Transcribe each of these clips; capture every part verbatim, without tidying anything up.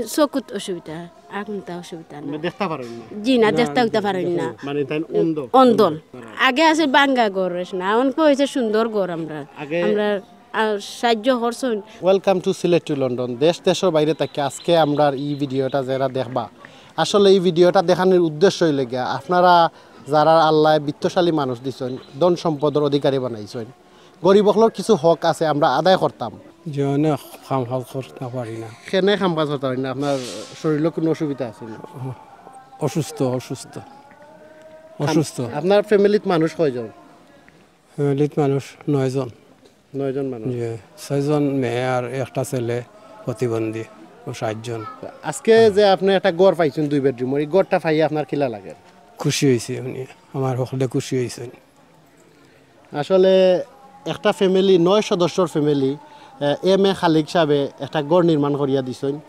চকুত অসুবিধা, আর কুনতা অসুবিধা না। মানে দেখতা পারইন না? জি না, দেখতা উঠতা পারইন না। মানে তাই অন্ধ? অন্ধ। আগে আছে ভাঙ্গা ঘর, না, অনকে অইছে সুন্দর ঘর। আমরা আগে- আমরা আর সাহায্য করছইন। Welcome to Sylhet to London। দেশ দেশর বাইরে থাকি আজকে আমরার ই ভিডিওটা যারা দেখবা, আসলে ই ভিডিওটা দেখানির উদ্দেশ্য অইলো গিয়া আপনারা যারা আল্লায় বিত্তশালী মানুষ দিছইন, ধন সম্পদর অধিকারী বানাইছইন, গরিব অকলর কিছু হক আছে আমরা আদায় করতাম। যে অনেক কাম কাজ করতা পারি না। কেনে কাম কাজ করতা পারইন না? আপনার শরীরো কুনু অসুবিধা আছে নি? অসুস্থ, অসুস্থ, অসুস্থ। আপনার ফ্যামিলিত মানুষ কয়জন? ফ্যামিলিত মানুষ নয়জন। নয়জন মানুষ। যে ছয়জন মেয়ে আর একটা ছেলে প্রতিবন্ধী, ও সাতজন। আজকে যে আপনি একটা ঘর পাইছইন দুই বেডরুমর, ই ঘরটা পাইয়া আপনার কিলা লাগে? খুশি অইছি, মানে আমার হকলে খুশি অইছইন। আসলে একটা ফ্যামিলি, নয় সদস্যর ফ্যামিলি, এম এ খালিক সাহেবে একটা ঘর নির্মাণ করিয়া দিছইন।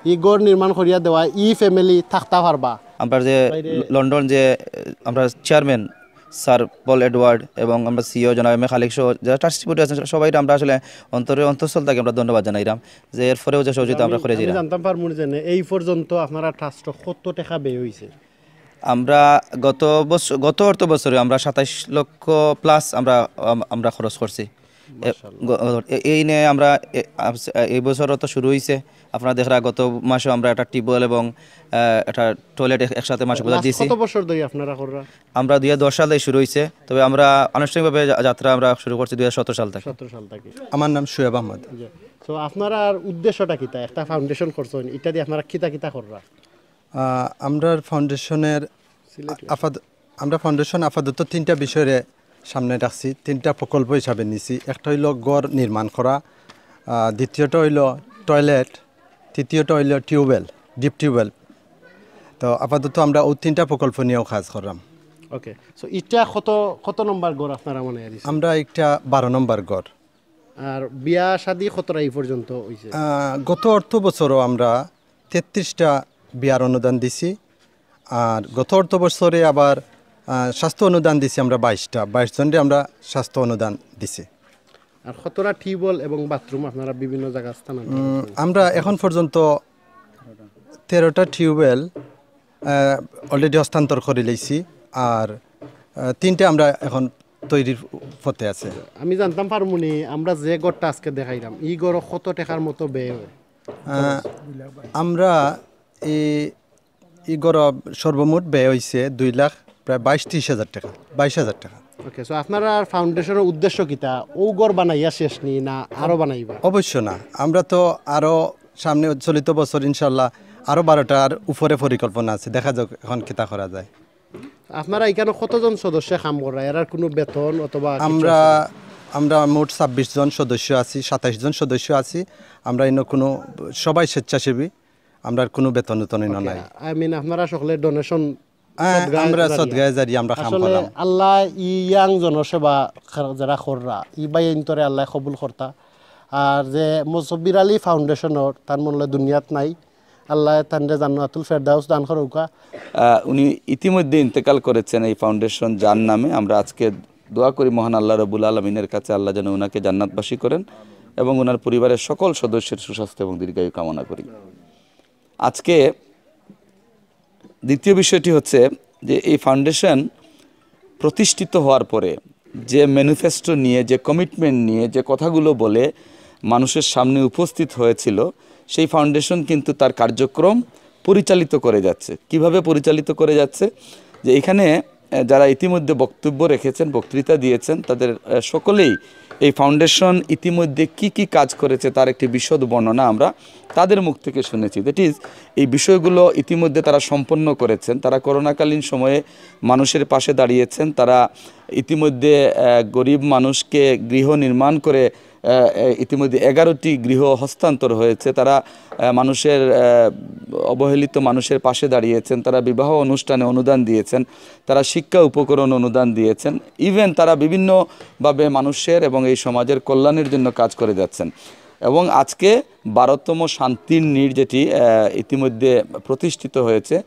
ই ঘর নির্মাণ করিয়া দেওয়া ই ফ্যামিলি থাকতা পারবা। আমরা যে লন্ডন যে, আহ, আমরা চেয়ারম্যান স্যার পল এডওয়ার্ড এবং আমরা সিইও জনাব এম এ খালিক সহ যারা ট্রাস্টি বোর্ডে আছেন সবাইরে আমরা আসলে অন্তরে অন্তঃস্থল থাকি আমরা ধন্যবাদ জানাইরাম যে এরপরেও যে সহযোগিতা আমরা করে আমি যাইরাম। জানতাম পারমু যে এই পর্যন্ত আপনারা ট্রাস্ট কত টাকা ব্যয় হইছে? আমরা গত বছর, গত অর্থ বছরে আমরা সাতাইশ লক্ষ প্লাস আমরা, আম-, আমরা খরচ করছি। এ, গ-, এ-, এই নিয়ে আমরা এ-, আস-, এই বছরও তো শুরু হইছে, আপনারা দেখরা গত মাসে আমরা একটা টিউবওয়েল এবং, আহ, একটা টয়লেট এক-, একসাথে মাসে বোঝা লাস্ট দিছি। কত বছর ধরে আপনারা কররা? আমরা দুই হাজার দশ সালে শুরু হইছে, তবে আমরা আনুষ্ঠানিকভাবে যা-, যাত্রা আমরা শুরু করছি দুই হাজার সতেরো সাল থেকে। সতেরো সাল থেকে। আমার নাম শুয়েব আহমদ। তো আপনারার উদ্দেশ্যটা কিতা? একটা ফাউন্ডেশন করছইন, ইটা দি আপনারা কিতা কিতা কররা? আহ, আমরার ফাউন্ডেশনের আপাত আমরা ফাউন্ডেশন আপাতত তিনটা বিষয়রে সামনে রাখছি, তিনটা প্রকল্প হিসাবে নিছি। একটা হইল ঘর নির্মাণ করা, আহ, দ্বিতীয়টা হইল টয়লেট, তৃতীয়টা হইল টিউবওয়েল, ডিপ টিউবওয়েল। তো আপাতত আমরা ওই তিনটা প্রকল্প নিয়েও কাজ করলাম। ওকে, সো ইটা কত, কত নম্বর ঘর আপনারা বানাইয়া দিছেন? আমরা একটা বারো নম্বর ঘর। আর বিয়া শাদী কতটা এই পর্যন্ত হইছে? আহ, গত অর্থ বছরও আমরা তেত্রিশটা বিয়ার অনুদান দিছি। আর গত অর্থ বছরে আবার, আহ, স্বাস্থ্য অনুদান দিছি আমরা বাইশটা, বাইশ জনরে আমরা স্বাস্থ্য অনুদান দিছি। আর কতটা টিউবওয়েল এবং বাথরুম আপনারা বিভিন্ন জায়গা স্থানান্তর উম, করছেন? আমরা এখন পর্যন্ত তেরোটা টিউবওয়েল, আহ, অলরেডি হস্তান্তর করে লইছি। আর, আহ, তিনটা আমরা এখন তৈরির পথে আছে। আমি জানতাম পারমুনি, আমরা যে ঘরটা আজকে দেখাইলাম, ই ঘর কত টাকার মতো ব্যয় হয়? আহ, আমরা এই, এই ঘর সর্বমোট ব্যয় হইছে দুই লাখ প্রায় বাইশ ত্রিশ হাজার টাকা, বাইশ হাজার টাকা। ওকে, সো আপনারা ফাউন্ডেশনের উদ্দেশ্য কিতা? ও ঘর বানাইয়া শেষ নি না আরো বানাইবা? অবশ্য না, আমরা তো আরো সামনে চলিত বছর ইনশাল্লাহ আরো বারোটার উপরে পরিকল্পনা আছে, দেখা যাক এখন কিতা করা যায়। আপনারা এখানে কতজন সদস্য কাম কররা? এরার কোনো বেতন অথবা কিছু আমরা আছে? আমরা মোট ছাব্বিশ জন সদস্য আছি, সাতাইশ জন সদস্য আছি। আমরা ইনো কোনো, সবাই স্বেচ্ছাসেবী, আমরা কোনো বেতন উতন ইনো নাই। আই মিন, আপনারা সকলে ডোনেশন হ্যাঁ, আমরা সদগায়ে জারিয়া আমরা কাম আসলে করলাম। আল্লাহ ই ইয়াং জনসেবা খার-, যারা কররা, ই ভাইয়াইন্তরে আল্লাহ কবুল করতা। আর যে মুসব্বির আলী ফাউন্ডেশনর, তার মনে হয় দুনিয়াত নাই, আল্লাহ তানরে জান্নাতুল ফেরদাউস দান করুকা। আহ, উনি ইতিমধ্যে ইন্তেকাল করেছেন এই ফাউন্ডেশন যার নামে। আমরা আজকে দোয়া করি মহান আল্লাহ রবুল আলমিনের কাছে, আল্লাহ যেন ওনাকে জান্নাতবাসী করেন এবং ওনার পরিবারের সকল সদস্যের সুস্বাস্থ্য এবং দীর্ঘায়ু কামনা করি। আজকে দ্বিতীয় বিষয়টি হচ্ছে যে এই ফাউন্ডেশন প্রতিষ্ঠিত হওয়ার পরে যে ম্যানিফেস্টো নিয়ে, যে কমিটমেন্ট নিয়ে, যে কথাগুলো বলে মানুষের সামনে উপস্থিত হয়েছিল, সেই ফাউন্ডেশন কিন্তু তার কার্যক্রম পরিচালিত করে যাচ্ছে। কিভাবে পরিচালিত করে যাচ্ছে? যে এখানে, আহ, যারা ইতিমধ্যে বক্তব্য রেখেছেন, বক্তৃতা দিয়েছেন, তাদের, আহ, সকলেই এই ফাউন্ডেশন ইতিমধ্যে কি কি কাজ করেছে তার একটি বিশদ বর্ণনা আমরা তাদের মুখ থেকে শুনেছি। দ্যাট ইজ, এই বিষয়গুলো ইতিমধ্যে তারা সম্পন্ন করেছেন। তারা করোনাকালীন সময়ে মানুষের পাশে দাঁড়িয়েছেন। তারা ইতিমধ্যে, আহ, গরিব মানুষকে গৃহ নির্মাণ করে, আহ, ইতিমধ্যে এগারোটি গৃহ হস্তান্তর হয়েছে। তারা, আহ, মানুষের, আহ, অবহেলিত মানুষের পাশে দাঁড়িয়েছেন। তারা বিবাহ অনুষ্ঠানে অনুদান দিয়েছেন। তারা শিক্ষা উপকরণ অনুদান দিয়েছেন। ইভেন তারা বিভিন্নভাবে মানুষের এবং এই সমাজের কল্যাণের জন্য কাজ করে যাচ্ছেন। এবং আজকে বারোতম শান্তির নীড় যেটি আহ, ইতিমধ্যে প্রতিষ্ঠিত হয়েছে,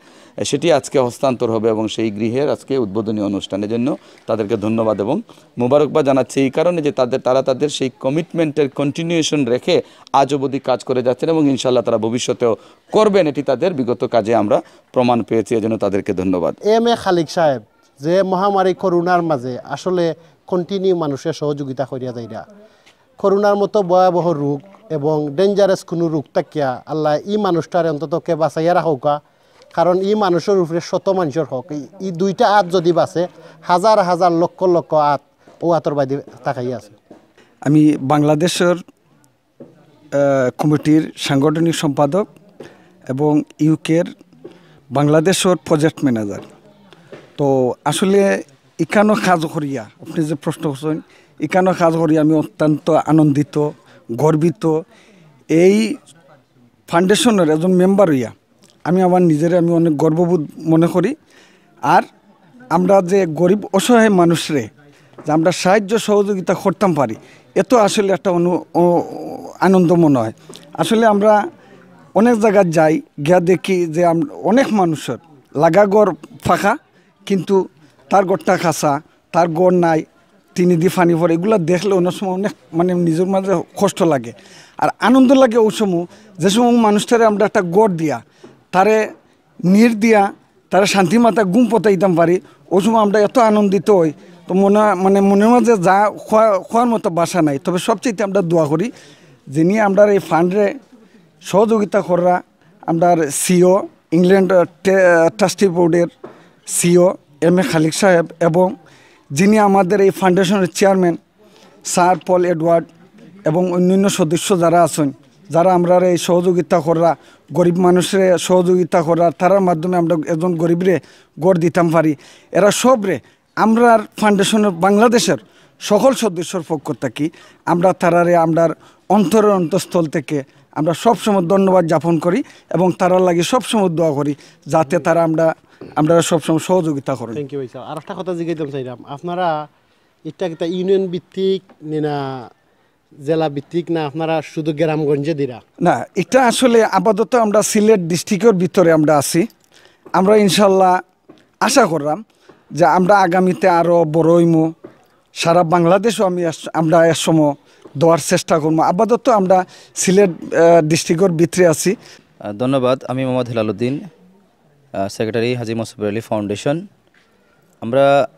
সেটি আজকে হস্তান্তর হবে এবং সেই গৃহের আজকে উদ্বোধনী অনুষ্ঠানের জন্য তাদেরকে ধন্যবাদ এবং মোবারকবাদ জানাচ্ছি এই কারণে যে তাদের, তারা তাদের সেই কমিটমেন্টের কন্টিনিউয়েশন রেখে আজ অবধি কাজ করে যাচ্ছেন এবং ইনশাআল্লাহ তারা ভবিষ্যতেও করবেন। এটি তাদের বিগত কাজে আমরা প্রমাণ পেয়েছি, এজন্য তাদেরকে ধন্যবাদ। এম এ খালিক সাহেব, যে মহামারী করোনার মাঝে আসলে কন্টিনিউ মানুষের সহযোগিতা করিয়া যাইরা, করোনার মতো ভয়াবহ রোগ এবং ডেঞ্জারাস কোনো রোগ থাকিয়া আল্লাহ ই মানুষটারে অন্তত কে বাঁচাইয়া রাখউকা। কারণ ই মানুষের উপরে শত মানুষের হক, ই- ই দুইটা আত যদি বাঁচে, হাজার হাজার লক্ষ লক্ষ আত ও আতর বাদে তাকাইয়া আছে। আমি বাংলাদেশের আহ, কমিটির সাংগঠনিক সম্পাদক এবং ইউকের বাংলাদেশের প্রজেক্ট ম্যানেজার। তো আসলে ইখানো কাজ করিয়া, আপনি যে প্রশ্ন করছেন, ইখানো কাজ করিয়া আমি অত্যন্ত আনন্দিত, গর্বিত। এই ফাউন্ডেশনের একজন মেম্বার হইয়া আমি আমার নিজেরে আমি অনেক গর্ববোধ মনে করি। আর আমরা যে গরিব অসহায় মানুষরে যে আমরা সাহায্য সহযোগিতা করতাম পারি, এত আসলে একটা অনু ও- আনন্দ মনে হয়। আসলে আমরা অনেক জায়গায় যাই, গিয়া দেখি যে আম- অনেক মানুষের লাগা ঘর ফাঁকা, কিন্তু তার ঘরটা কাঁচা, তার ঘর নাই, টিন দি পানি পড়ে, এগুলা দেখলে অনেক সময় অনেক মানে নিজের মাঝে কষ্ট লাগে। আর আনন্দ লাগে ওই সময়, যে সময় মানুষটারে আমরা একটা ঘর দিয়া, তারে নীড় দিয়া, তারে শান্তি মাতা ঘুম পতাইতাম পারি, ওই সময় আমরা এত আনন্দিত হই। তো মনে মানে মনের মাঝে যা খোয়া- খোয়ার মতো ভাষা নাই। তবে সবচেয়ে আমরা দোয়া করি, যিনি আমরা এই ফান্ডরে সহযোগিতা কররা, আমরার সিও, ইংল্যান্ড ট্রাস্টি বোর্ডের সিও এম এ খালিক সাহেব, এবং যিনি আমাদের এই ফাউন্ডেশনের চেয়ারম্যান স্যার পল এডওয়ার্ড এবং অন্যান্য সদস্য যারা আছেন, যারা আমরার এই সহযোগিতা কররা, গরিব মানুষরে সহযোগিতা কররা, তারার মাধ্যমে আমরা একজন গরিবরে ঘর দিতাম পারি। এরা সবরে আমরার ফাউন্ডেশনের বাংলাদেশের সকল সদস্যর পক্ষ থাকি আমরা তারারে আমরার অন্তরের অন্তঃস্থল থেকে আমরা সবসময় ধন্যবাদ যাপন করি এবং তারার লাগি সবসময় দোয়া করি, যাতে তারা আমরা আমরা সবসময় সহযোগিতা করেন। থ্যাংক ইউ ভাই সাহেব। আর একটা কথা জিজ্ঞাসা চাইলাম, আপনারা এটা কিতা ইউনিয়ন ভিত্তিক নি না জেলা ভিত্তিক, না আপনারা শুধু গ্রামগঞ্জে দিরা? না, এটা আসলে আপাতত আমরা সিলেট ডিস্ট্রিক্টের ভিতরে আমরা আছি। আমরা ইনশাল্লাহ আশা করলাম যে আমরা আগামীতে আরও বড় হইমু, সারা বাংলাদেশও আমি এক- আমরা এক সময় দেওয়ার চেষ্টা করবো। আপাতত আমরা সিলেট ডিস্ট্রিক্টের ভিতরে আছি। আহ, ধন্যবাদ। আমি মোহাম্মদ হেলালুদ্দিন, সেক্রেটারি হাজী মোস্তফা আলী ফাউন্ডেশন। আমরা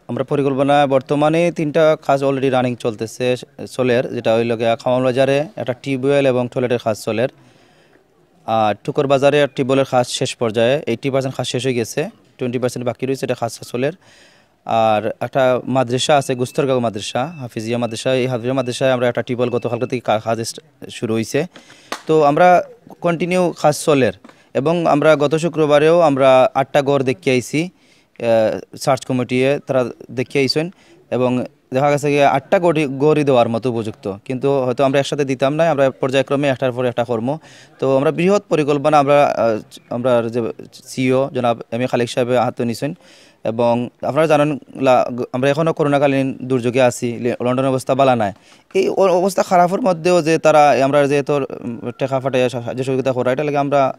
আমরা পরিকল্পনা বর্তমানে তিনটা কাজ অলরেডি রানিং চলতেছে, চলের, যেটা হইল গিয়া কামাল বাজারে একটা টিউবওয়েল এবং টয়লেটের কাজ চলের। আর টুকর বাজারে টিউবওয়েলের কাজ শেষ পর্যায়ে, এইট্টি পার্সেন্ট কাজ শেষ হয়ে গেছে, টোয়েন্টি পার্সেন্ট বাকি রয়েছে, এটা কাজ চলের। আর একটা মাদ্রাসা আছে, গুস্তরগাঁও মাদ্রাসা, হাফিজিয়া মাদ্রাসা। এই হাফিজিয়া মাদ্রাসায় আমরা একটা টিউবওয়েল গতকালকে থেকে কা- কাজ স্ট- শুরু হয়েছে। তো আমরা কন্টিনিউ কাজ চলের এবং আমরা গত শুক্রবারেও আমরা আটটা ঘর দেখিয়ে আইছি। সার্চ কমিটিয়ে তারা দেখিয়ে আইছেন এবং দেখা গেছে কি আটটা ঘরই ঘরই দেওয়ার মতো উপযুক্ত, কিন্তু হয়তো আমরা একসাথে দিতাম না, আমরা পর্যায়ক্রমে একটার পর একটা কর্ম। তো আমরা বৃহৎ পরিকল্পনা আমরা আহ, আমরা যে সিইও জনাব এম এ খালিক সাহেবের হাতে নিছেন এবং আপনারা জানেন লা- আমরা এখনও করোনাকালীন দুর্যোগে আছি, লে- লন্ডনের অবস্থা বালা নাই। এই অ- অবস্থা খারাপের মধ্যেও যে তারা আমরা যে তোর উম, টেকা ফাটাইয়া সা- সাহায্য সহযোগিতা করা, এটা লাগে আমরা